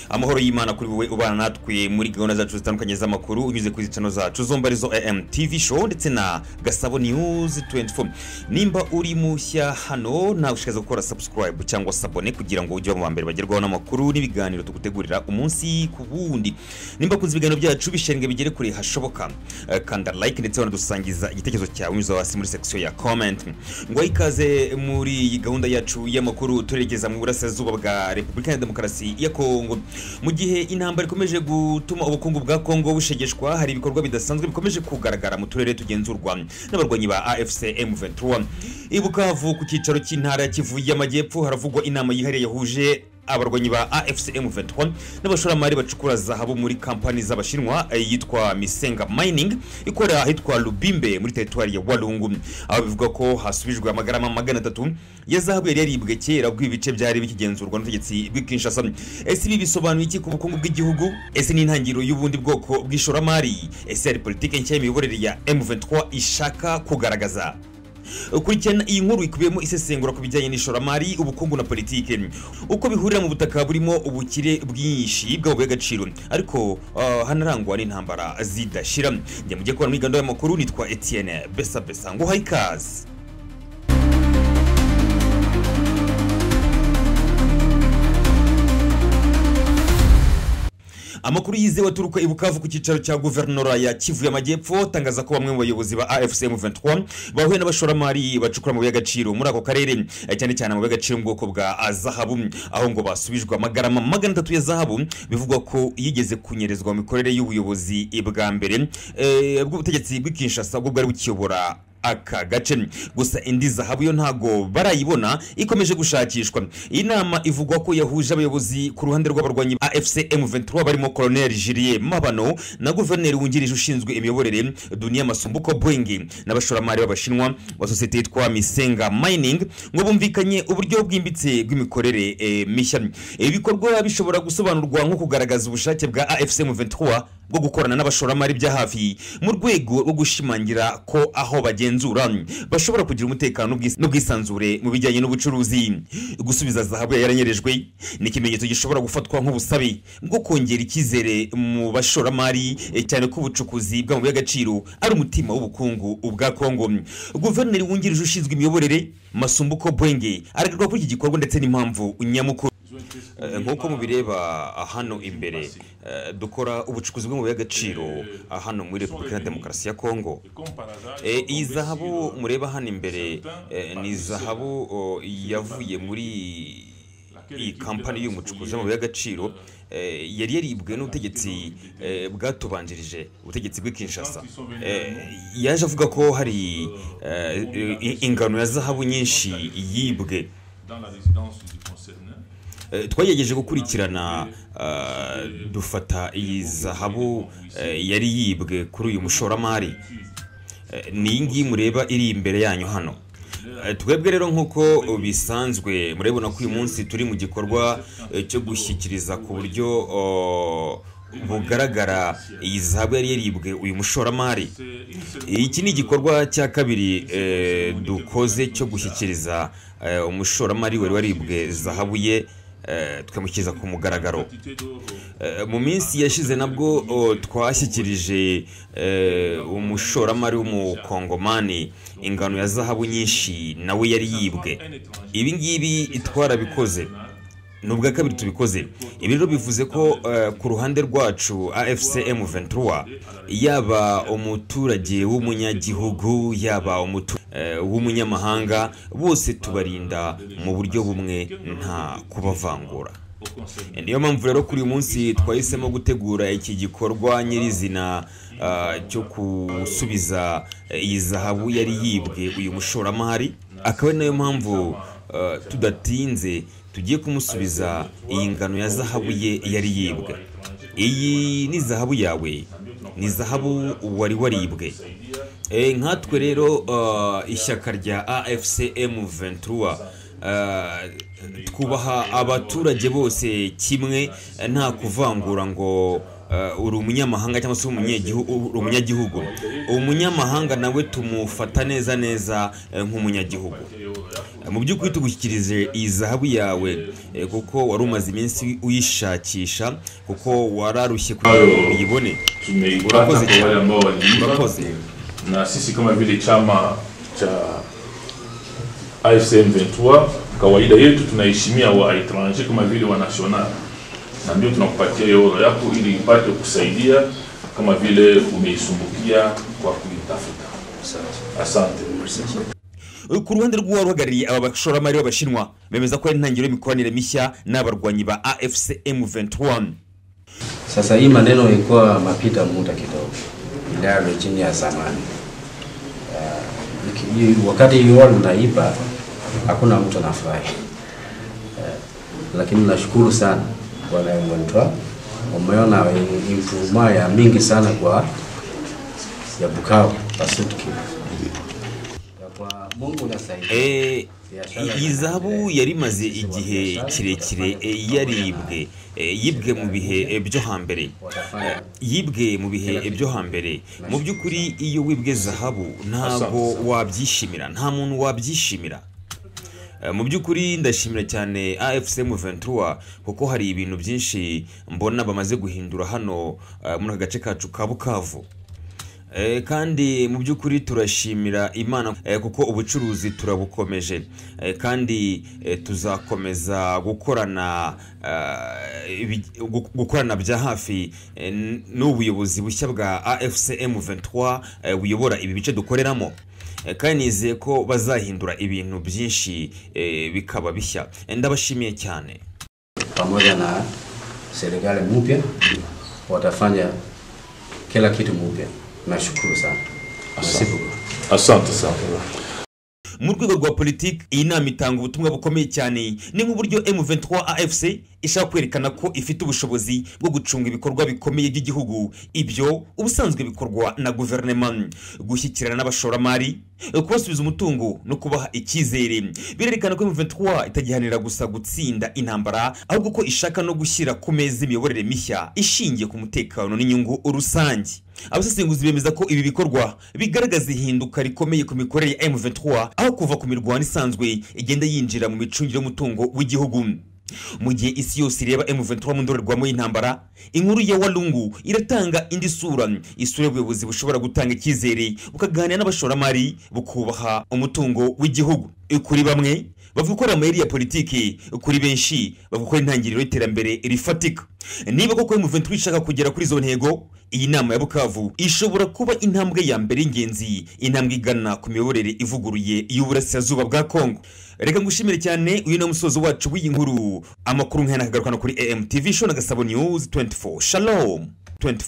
Amahoro y'Imana kuri wowe ubana natwe muri gahunda zacu zitandukanye z'amakuru unyuze kuri channel zacu zombi arizo AM TV Show ndetse na Gasabo News 24. Nimba uri mushya hano nawe ushikaza gukora subscribe cyangwa s'abonner kugira ngo ujye mu ba mbere bagerwaho n'amakuru n'ibiganiro tugutegurira umunsi ku wundi. Nimba kunze ibiganiro byacu bisharinga bigere kure hashoboka, kanda like ndetse wanadusangiza igitekerezo cyawe unyuze hasi muri section ya comment. Ngo ikaze muri iyi gahunda yacu y'amakuru turerekeza mu burasirazuba bwa Repubulika ya Demokarasi ya Kongo. Mu gihe intambara ikomeje gutuma ubukungu bwa Kongo bushegeshwa, hari ibikorwa bidasanzwe bikomeje kugaragara mu turere tugenzurwa n'abarwanyi ba AFC M23. I Bukavu ku cyicaro cy'intara ya Kivu y'Amajyepfo haravugwa inama yihariye yahuje abarwanyi ba AFC M23 n'abashoramari bacukura zahabu muri kampani z'Abashinwa yitwa Misenga Mining ikorera ahitwa Lubimbe muri teritwari ya Walungu, aho bivuga ko hasubijwe amagarama 300 ya zahabu yari yaribwe kera ubwo ibice byari bikigenzurwa n'ubutegetsi bw'i Kinshasa. Ese ibi bisobanuye iki ku bukungu bw'igihugu? Ese ni intangiriro y'ubundi bwoko bw'ishoramari? Ese hari politike nshya y'imiyoborere ya M23 ishaka kugaragaza? Kurikirana iyi nkuru ikubiyemo isesengura ku bijyanye n'ishoramari, ubukungu na politike, uko bihurira mu butaka burimo ubukire bwinshi bw'amabuye y'agaciro, ariko hanarangwa n'intambara zidashira. Njye mujye kubona muri gahunda y'amakuru nitwa Etienne Besa Besa, ngo haye ikaze. Amakuru yizewe aturuka i Bukavu ku cyicaro cya guverinora ya Kivu y'Amajyepfo tangaza ko bamwe mu bayobozi ba AFC M23 bahuye n'abashoramari bacukura amabuye y'agaciro muri ako karere, cyane cyane amabuye y'agaciro mu bwoko bwa zahabu, aho ngo basubijwe amagarama 300 ya zahabu bivugwa ko yigeze kunyerezwa mu mikorere y'ubuyobozi bwa mbere bw'ubutegetsi bw'i Kinshasa ubwo bwari bukiyobora aka gace. Gusa indi zahabu yo ntago barayibona, ikomeje gushakishwa. Iyi nama ivugwa ko yahuje abayobozi ku ruhande rw'abarwanyi AFC M23 barimo Colonel Julien Mabano na guverineri wungirije ushinzwe imiyoborere Dunia Masumbuko Bwengi n'abashoramari b'Abashinwa wa sosiyete yitwa Misenga Mining, ngo bumvikanye uburyo bwimbitse bw'imikorere mishya. Ibikorwa bishobora gusobanurwa nko kugaragaza ubushake bwa AFC M23 bwo gukorana n'abashoramari bya hafi mu rwego rwo gushimangira ko aho bagenzura bashobora kugira umutekano n'ubwisanzure mu bijyanye n'ubucuruzi. Gusubiza zahabu yaranyerejwe ni ikimenyetso gishobora gufatwa nk'ubusabe bwo kongera icyizere mu bashoramari, cyane ko ubucukuzi bw'amabuye y'agaciro ari umutima w'ubukungu bwa Kongo. Guverineri wungirije ushinzwe imiyoborere Masumbuko Bwenge aragaragara kuri iki gikorwa ndetse n'impamvu nyamukuru. Nk'uko mubireba hano imbere, dukora ubucukuzi bw'amabuye y'agaciro hano muri Repubulika ya Demokarasi ya Kongo. Iyi zahabu mureba hano imbere ni zahabu yavuye muri iyi kampani y'umucukuzi w'amabuye y'agaciro yari yaribwe n'ubutegetsi bwatubanjirije, ubutegetsi bw'i Kinshasa. Yaje avuga ko hari ingano ya zahabu nyinshi yibwe. Twagerageje gukurikirana dufata iyi zahabu yari yibwe kuri uyu mushoramari, ni iyi ngiyi mureba iri imbere yanyu hano. Twebwe rero nk'uko bisanzwe murabona ko uyu munsi turi mu gikorwa cyo gushyikiriza ku buryo bugaragara iyi zahabu yari yaribwe uyu mushoramari. Iki ni igikorwa cya kabiri dukoze cyo gushyikiriza umushoramari wari waribwe zahabu ye, tukamushyikiriza ku mugaragaro. Mu minsi yashize nabwo twashyikirije umushoramari w'umukongomani ingano ya zahabu nyinshi nawe yari yibwe. Ibi ngibi twarabikoze, ni ubwa kabiri tubikoze. Ibi rero bivuze ko ku ruhande rwacu AFC M23, yaba umuturage w'umunyagihugu yaba w'umunyamahanga, bose tubarinda mu buryo bumwe nta kubavangura. Niyo mpamvu rero kuri uyu munsi twahisemo gutegura iki gikorwa nyirizina cyo gusubiza iyi zahabu yari yibwe uyu mushoramari, akaba ari nayo mpamvu tudatinze tugiye kumusubiza iyi ngano ya zahabu ye yari yibwe. Iyi ni zahabu yawe, ni zahabu wari waribwe. Nkatwe rero ishyaka rya AFC M23 twubaha abaturage bose kimwe, nta kuvangura ngo uri umunyamahanga cyangwa se umunyagihugu. Umunyamahanga nawe tumufata neza neza nk'umunyagihugu. Mu by'ukuri tugushyikirije iyi zahabu yawe kuko wari umaze iminsi uyishakisha, kuko wararushye kugira ngo uyibone. Tumeipata kwa wale ambao waliiba. Urakoze. Na sisi kama vile chama cha AFC M23, kawaida yetu tunaheshimia wa étranger kama vile wa national, na ndio tunakupatia hiyo orodha yako ili ipate kusaidia kama vile umeisumbukia kwa kuitafuta. Asante. Ku ruhande rw'uwari uhagarariye aba bashoramari b'Abashinwa, bemeza ko ari intangiriro y'imikoranire mishya n'abarwanyi ba AFC M23. Sasa hii maneno ilikuwa mapita muda kidogo, ile regime ya zamani. Wakati hiyo unaiba hakuna mtu anafurahi. Lakini nashukuru sana kwa M23, umeona improvement ya mingi sana kwa ya Bukavu pa Sud-Kivu. Kwa Mungu unasaidia. Iyi zahabu yari imaze igihe kirekire yaribwe, yibwe mu bihe byo hambere, yibwe mu bihe byo hambere. Mu by'ukuri iyo wibwe zahabu ntabwo wabyishimira, nta muntu wabyishimira. Mu by'ukuri ndashimira cyane AFC M23 kuko hari ibintu byinshi mbona bamaze guhindura hano muri aka gace kacu ka Bukavu. Kandi mu by'ukuri turashimira Imana kuko ubucuruzi turabukomeje, kandi tuzakomeza gukorana gukorana bya hafi n'ubuyobozi bushya bwa AFC M23 buyobora ibi bice dukoreramo. Kandi nizeye ko bazahindura ibintu byinshi bikaba bishya. Ndabashimiye cyane. Pamoja na serikali mpya watafanya kila kitu mpya. Nashukuru sana. Asante sana. Mu rwego rwa politiki, iyi nama itanga ubutumwa bukomeye cyane. Ni nk'uburyo M23 AFC ishaka kwerekana ko ifite ubushobozi bwo gucunga ibikorwa bikomeye by'igihugu. Ibyo ubusanzwe bikorwa na guverinoma, gushyikirana n'abashoramari, kubasubiza umutungo no kubaha icyizere. Birerekana ko M23 itagihanira gusa gutsinda intambara, ahubwo ko ishaka no gushyira ku meza imiyoborere mishya ishingiye ku mutekano n'inyungu rusange. Abasesenguzi bemeza ko ibi bikorwa bigaragaza ihinduka rikomeye ku mikorere ya M23, aho kuva ku mirwano isanzwe igenda yinjira mu micungire y'umutungo w'igihugu. Mu gihe isi yose ireba M23 mu ndorerwamo y'intambara, inkuru ya Walungu iratanga indi sura, isura y'ubuyobozi bushobora gutanga icyizere, bukaganira n'abashoramari, bukubaha umutungo w'igihugu. Kuri bamwe bavuga ko ari amayeri ya politiki, kuri benshi bavuga ko ari intangiriro y'iterambere rifatika. Niba koko M23 ishaka kugera kuri izo ntego, iyi nama ya Bukavu ishobora kuba intambwe ya mbere y'ingenzi, intambwe igana ku miyoborere ivuguruye y'uburasirazuba bwa Kongo. Reka ngushimire cyane, uyu ni umusozo wacu w'iyi nkuru. Amakuru nk'aya nakagaruka kuri AMTV Show na Gasabo News 24. Shalom 24.